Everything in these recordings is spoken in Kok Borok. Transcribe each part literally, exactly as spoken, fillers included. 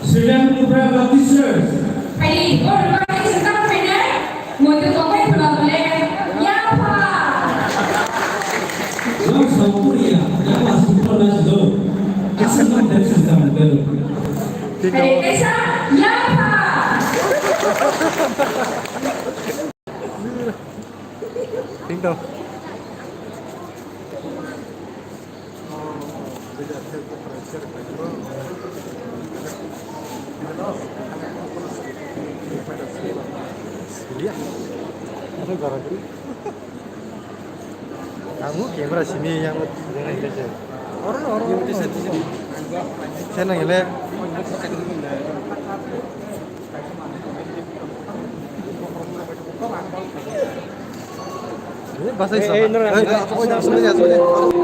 Student Lubra Baptist Church. Hai, oh, Lubra Baptist Church, hai, muitu tongpai phano bole, yapha. Wang song Korea, yapha song Korea do. Asal nang dari sejam bel. Hai, kaisa, yapha. Ding dong. Dia. Apa gara-gara? Kamu kamera sini yang. Oro, oro, oro. Saya nang ile. Eh, bahasa Islam. Eh, eh, nora. Eh, nora, nora, nora.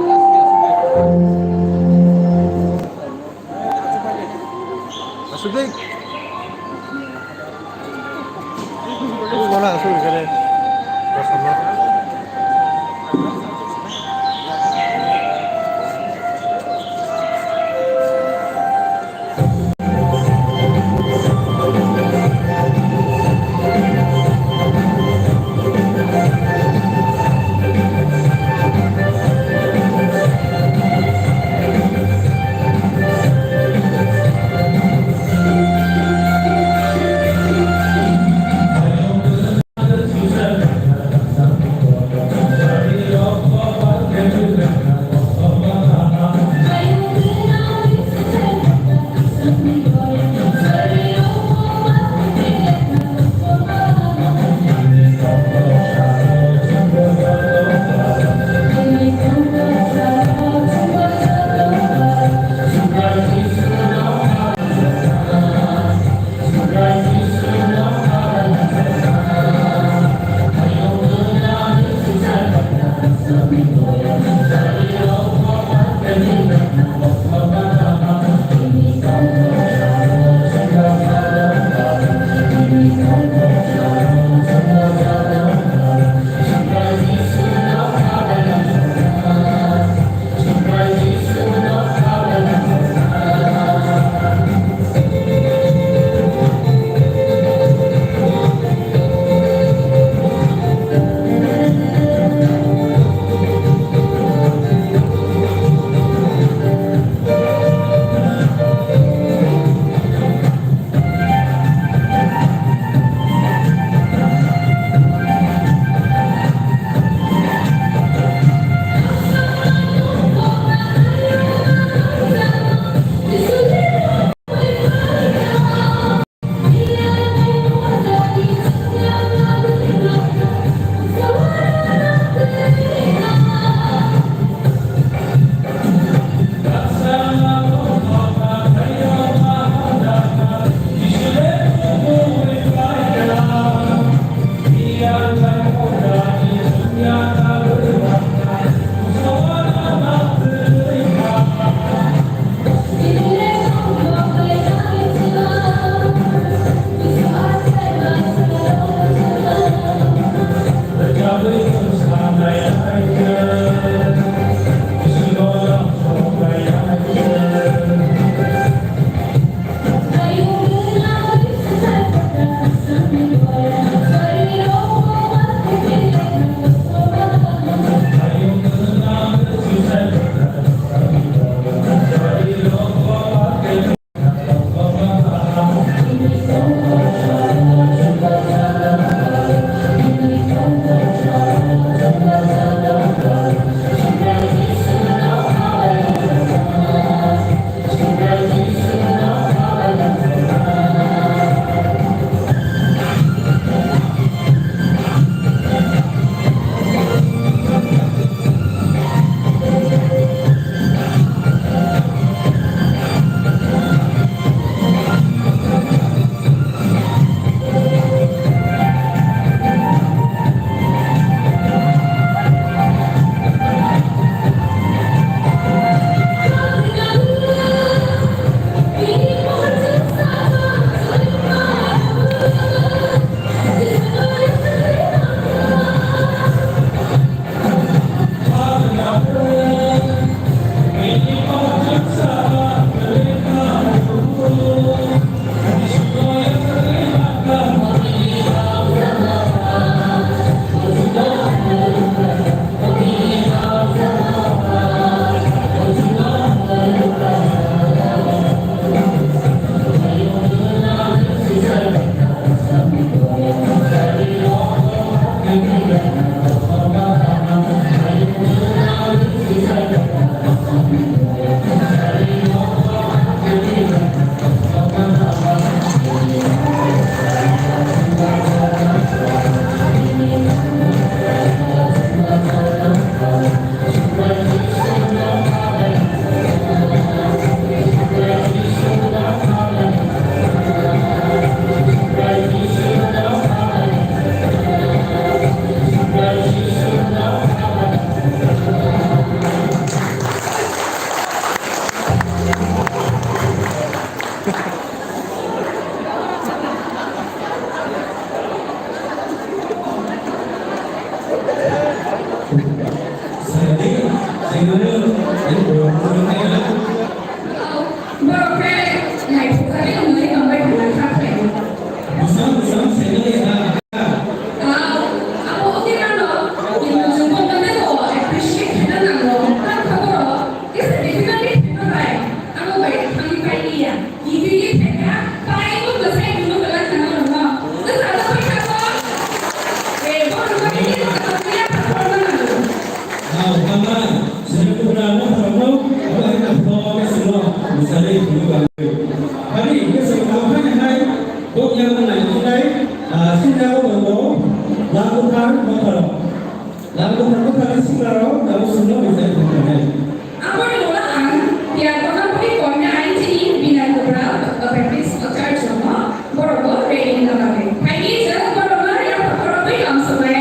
Borok khe naithokjagwi wngwi tongbai thangna kha khlaio. Bwsang bwsang sengwi ha. Abo wngwi mano, kintu chwng bo tongwi bo appreciate khaina nango. Ang kha borok kisa difficulty khaima bai, abo bai thangwi pailiya. Gitui theka, pai bo bwsai buno kwlak khana rwno. Bwsa no pai thabo. Eh, bo rwmani ni rwmani ya thabo rwmani. Nao, tama, sini bugra no thabo, abo hai na thabo, ke sino, bwsari buno kwlak. Bani, ke sino, abo hai hai, bo yang nai, nai, ah, sini abo bo, lagu kan, bo thabo. Lalu buphang buphang sikla rok tabuk swngo rijak tongkha nai. Aboni ulo ang Tiakono bui koina aini chini Binai Kubra Baptist Church rogo borok bo ready wngna bagwi. Phaidi chwng borok no yang borok bui lamsoknai.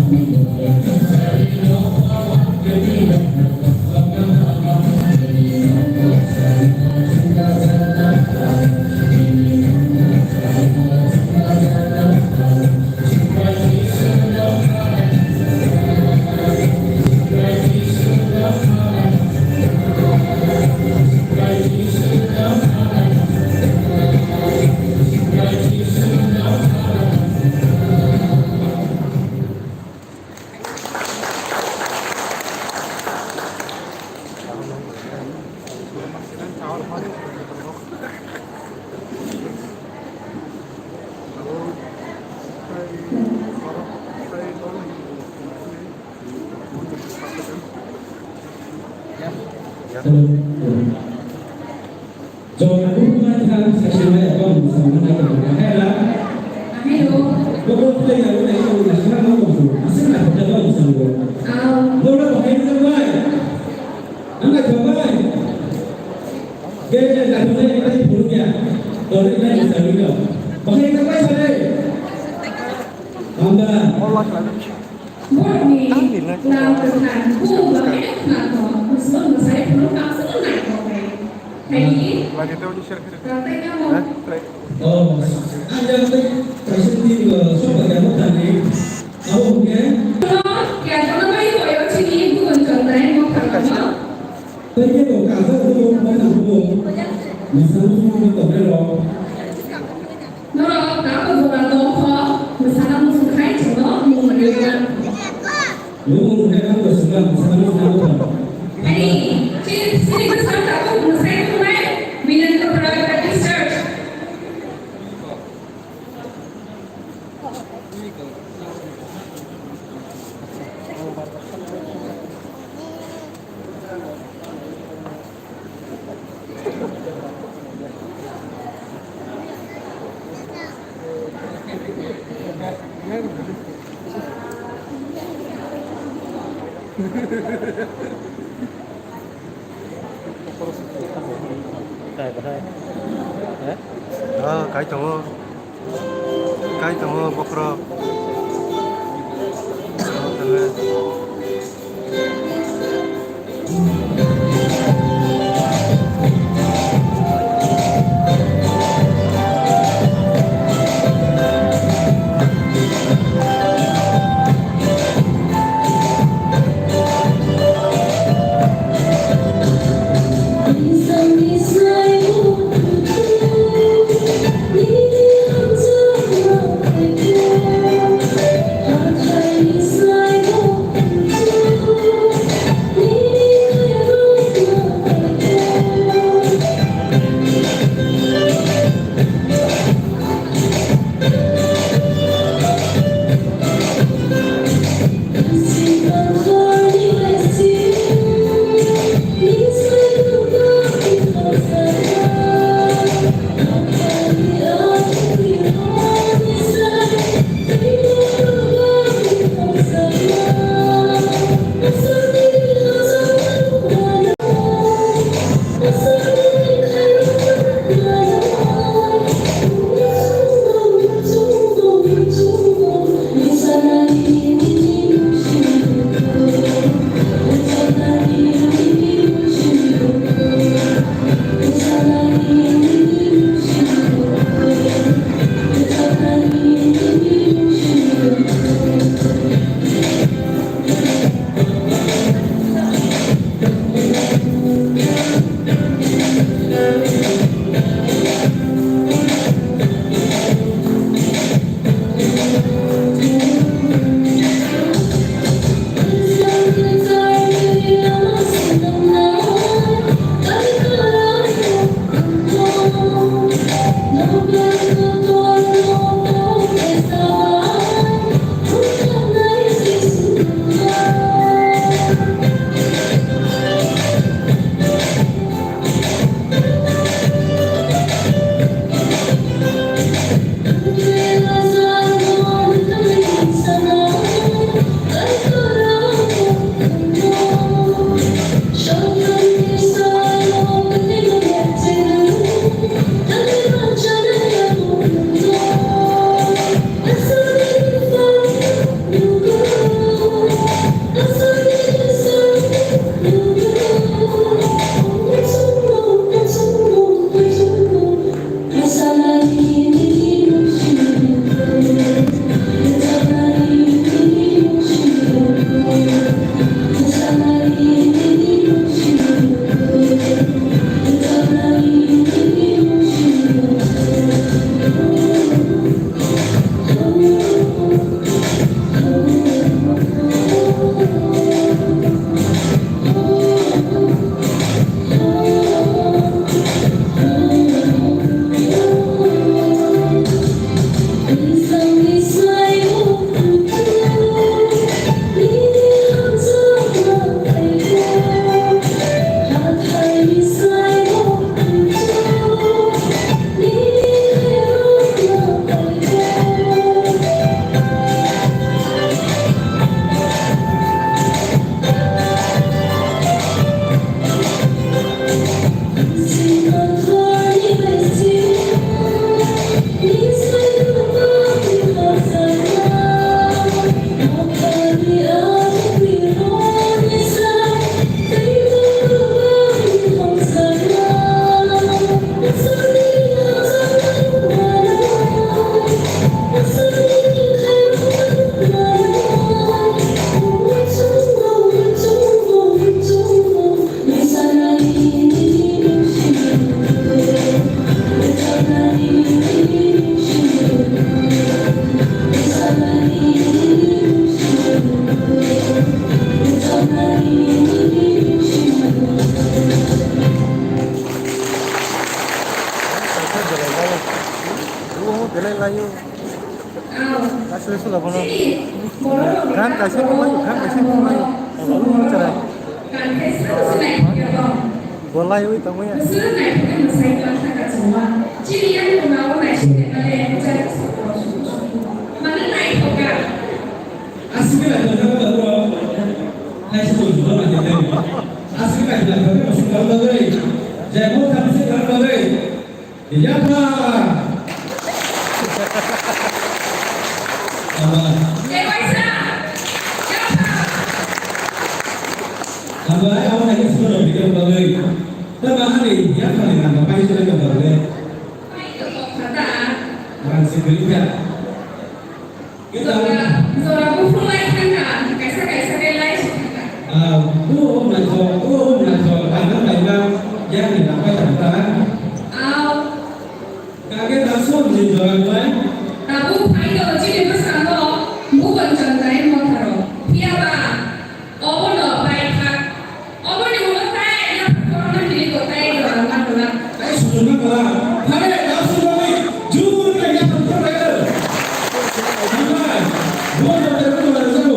Hello. Jora buphang thang session bai abang samana ka hera. Hello. Bobo play ya wala ito na sila mo ko. Asal na pata ba mo sambo. Aw. Bobo bahai na bai. Ang na bai. Ke ke na bai na purung ya. Dole na ni sambo. Bahai na bai sare. Anda. Borokni nang kwthang bubagra khwnathok, Muslim bwsai phuru kansano naithok khe. Khaidi, kangtaino mo. Oh, ang yang tei kaisa twi, eh, soba ya mo tani. Abo hwnkhe. Kya kono bai koyo chini bugun kangtai mo khwnathok. Tei khe bo kaisa bugun mo khwnathok. Muslim mo tongre ro. Norok tabuk jora tong kho, mwsana muchung khai chwngno mung rwna. Mung rwna bo swkang mwsana muchung khai. Ani, chini, chini bwsang tabuk mwsai tongnai Milan Kapra Baptist Church. Kai bahai. Eh? Ah, kai tongo. Kai tongo bokhorok. Kaisa sula bono. Gan kaisa kumayo, gan kaisa kumayo. Bolai wi tongmaya. Aswk naithok khe naithok khe naithok khe naithok khe naithok khe. Jai Bhagwan, Thamsik Ram Bagwi. Yapha! Aba. Aba, ai, abo naikhe soro bikhe bagwi. Tama ani yapha ni nang bai sore bagwi. Rang se bikha. Jora, jora buphuru lai thangkha, kaisa kaisa khe lai si thangkha. Ah, o, o naithok, o, o naithok, ang nang naina, yang ni nang pai thangkha. Aw. Kage da som ni jora lai. Tabuk phai do chini bwskango, bubon chondai motharo. Phiya ba, Obono bai kha. Oboni ulo tai yapha khoroknwi hwnwi bo tai jora ma kwlak. Tai sujuna kwlak. Phare, ta sujuna ni jur khe yapha khoroknwi. Hambai. Bo da da ko da da ko.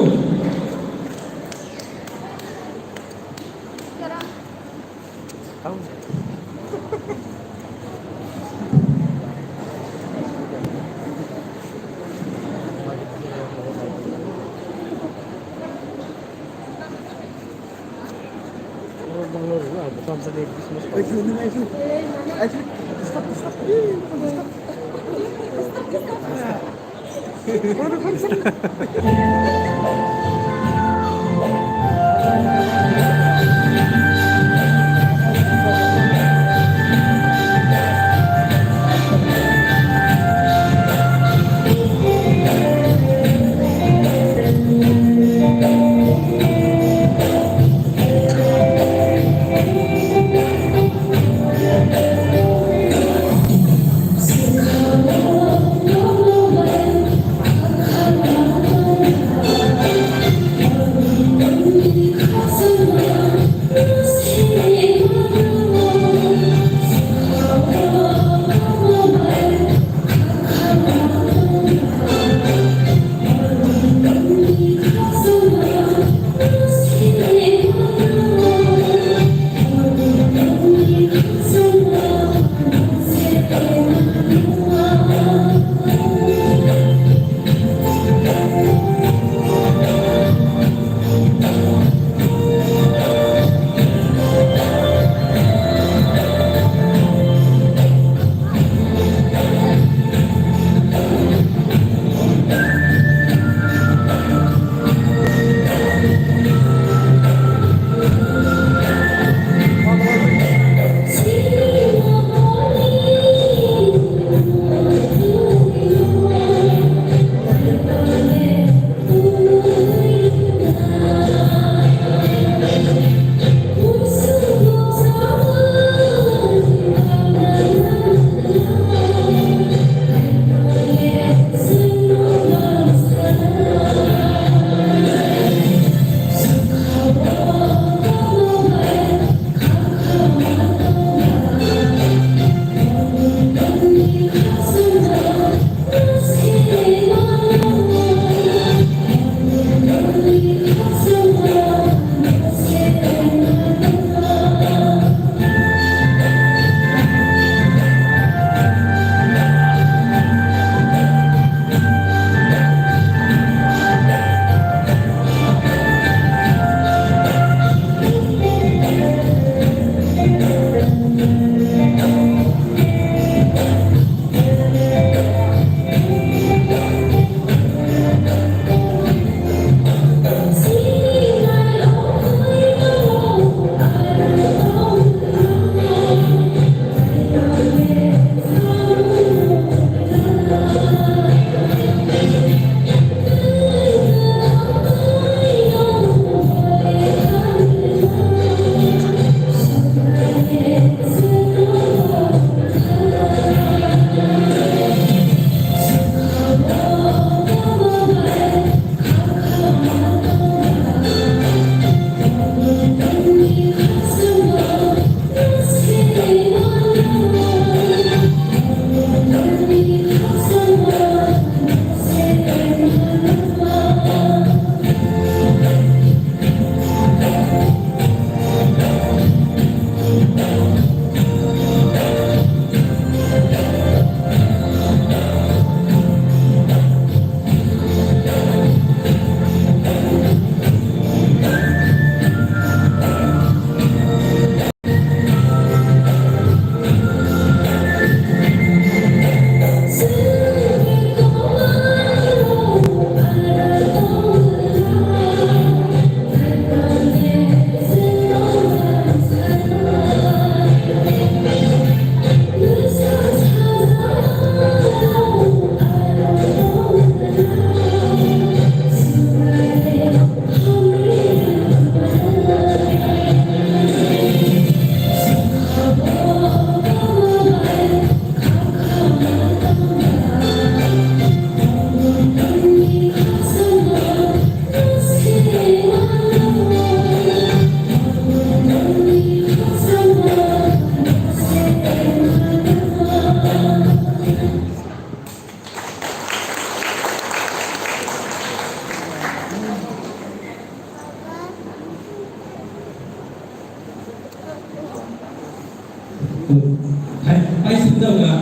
Hai, hai, sindok ka.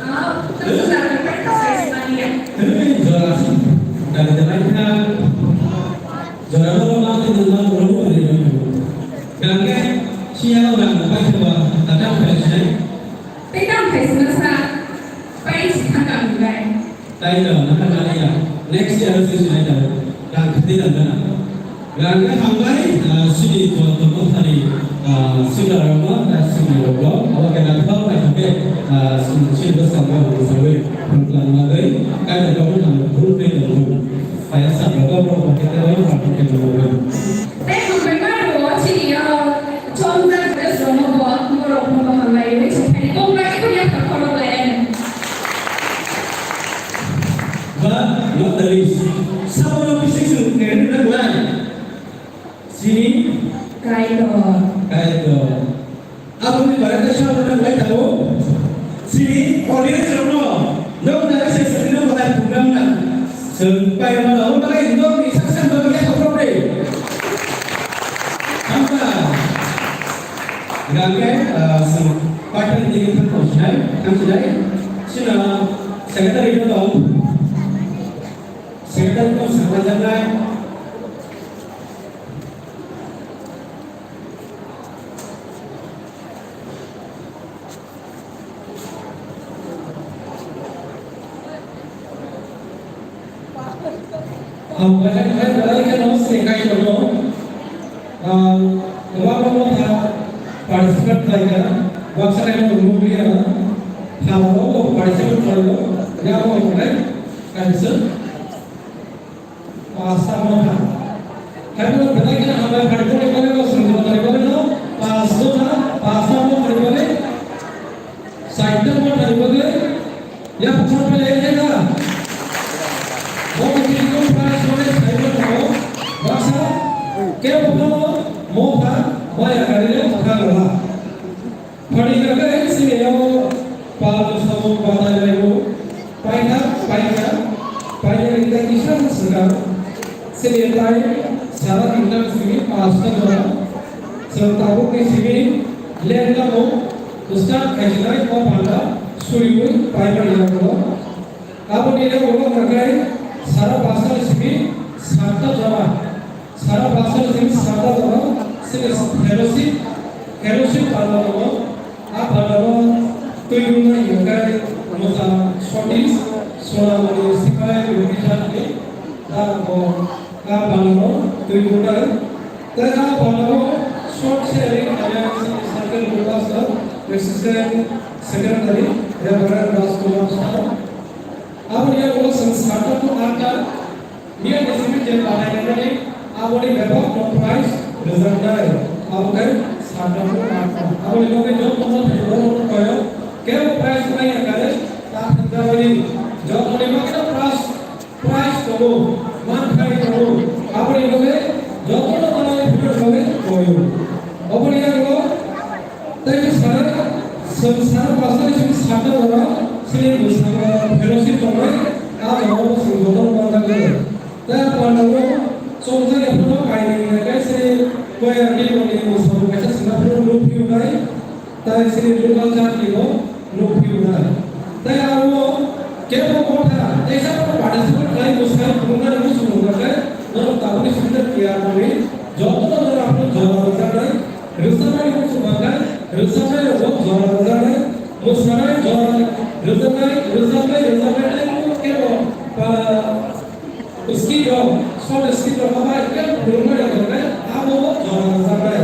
Ah, tak sudah, tak sudah, saya sebenarnya. Hei, jora sih. Dari teman kan. Jora lo mau di dalam rumah di rumah. Gangge, siapa orang apa coba? Datang ke sini. Datang ke sini, sa. Pai sih, tak kan, guys. Taino nokha naliya. Next year se sinai da. Rang khati rang gana. Rang khe hambai, ah, sini to to thani, ah, sila rama da sini roklo. Awa kena thau bai khe, ah, sini sini bwskango rang sawi. Rang klang magai. Kai da roklo thani group pe da group. Aya sa roklo roklo khe roklo roklo khe roklo. Tei hambai ma rwo chini yo chongjak dress rwno bo borok no bo hambai wi chithai kok bai kok ya kha khorok le. But not the least, sabo no bisi chwng kene na gulai. Chini Kaitor. Kaitor. Aboni bagwi khe sabo no gulai tongo. Chini audience rokno, nok nai se chwngno bahai program na. Chwng pai mano, omo bagwi nok ni sak sak bagwi ya khorok de. Hambai. Gangke, ah, chwng paithak ni thang tong sinai, thang sinai. Chini secretary no tong. Secretary no sakha janai. Ang belai belai belai kheno sini kaitorno, ah, kwbangma motha participate khlaikha, baksa khe nukliya, hamoro participate khlaio, yabo hwnkhai kaisa. Pasta motha. Kaitor belai khe hambai phaibole bole no songdo phaibole no pas jona, pasta motha phaibole, saitya motha phaibole, ya phaibole ya ya. Bo kiti ko prize bole saibo no, baksa, ke bo motha, maya karile motha gala. Phaidi khe sini yo pal samung batai laibo paikha, paikha, paikha khe kisa swkang sini tai sara hwnka sini pasta jora. Chwng tabuk ni simi lengkamo start khaijinai o panda suriwi paimani yago. Aboni yago hwnka khe sara pasta ni simi satta jora. Sara pasal simi sata jora sini fellowship, fellowship panda tongo. A panda o twi rwna hwnka khe mosa Satish, Sonamoni, Sipai, Rubisha ni ta bo a panda o twi rwna. Tei a panda o short sharing khainai sini circle pastor, assistant secretary, Reverend Rajkumar Sir. Aboni yago chwng sata to atta Miya ni simi je banai nani aboni bebak no prize rwjaknai. Abo khe sata to atta. Aboni loge joto no thani borok no koyo kebo prize nai ya kare ta thangja bani joto ni makna prize, prize tongo, man khai tongo. Aboni loge joto no tamo ni phino loge koyo. Oboni yago Tei bwskango chwng sara pasal chwng sakha jora chini bwskango fellowship tongnai, a jora o chwng jotono manjak jago. Tei a pandao chongjak ya phano kainwi hwnka khe chini choir ni moni bwskango kaisa swngna phano nukphiyoknai, tei chini local church ni bo nukphiyoknai. Tei aro kebo motha teisa participate khlai bwskango phunuknani muchung hwnka khe norok tabukni swijak tiyar mani jotono norok aphano jora rwjaknai. Rwchapmani muchung hwnka khe, rwchapmani rok jora rwjaknai, mwsanai jora rwjaknai, rwchapmani, rwchapmani tei kebo, ah, skit rok, short skit rok, abo kebo phunukmani hwnka khe, abo bo jora rwjaknai.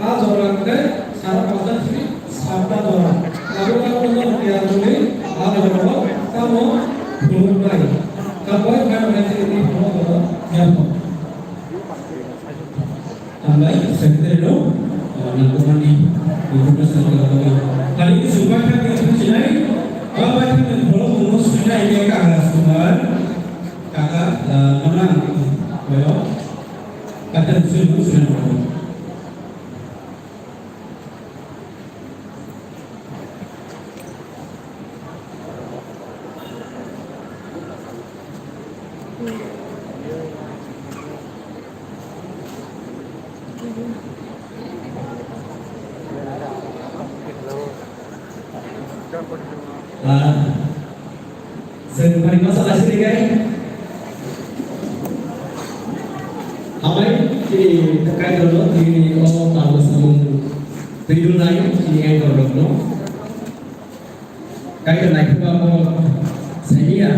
A jora hwnka khe sara pasta simi satta jora. Abo khe abo jora tiyar wngwi, a jora o tamo phunuknai. Tamo phai manai chini tamo jora yapon. Hambai, secretary no, ah, nangkukmani, nangkukmani secretary no. Hari ini sumpah kan kita sinai, apa yang kita belum ngurus sinai ini kagak semua, kagak, ah, mana, boyo, kata susun, susun. Ah, chwng bari masa lasini kai. Hambai chini Kaitor no tini o parbo samung twi rwnai chini Kaitor rokno. Kaitor naithok abo saiya.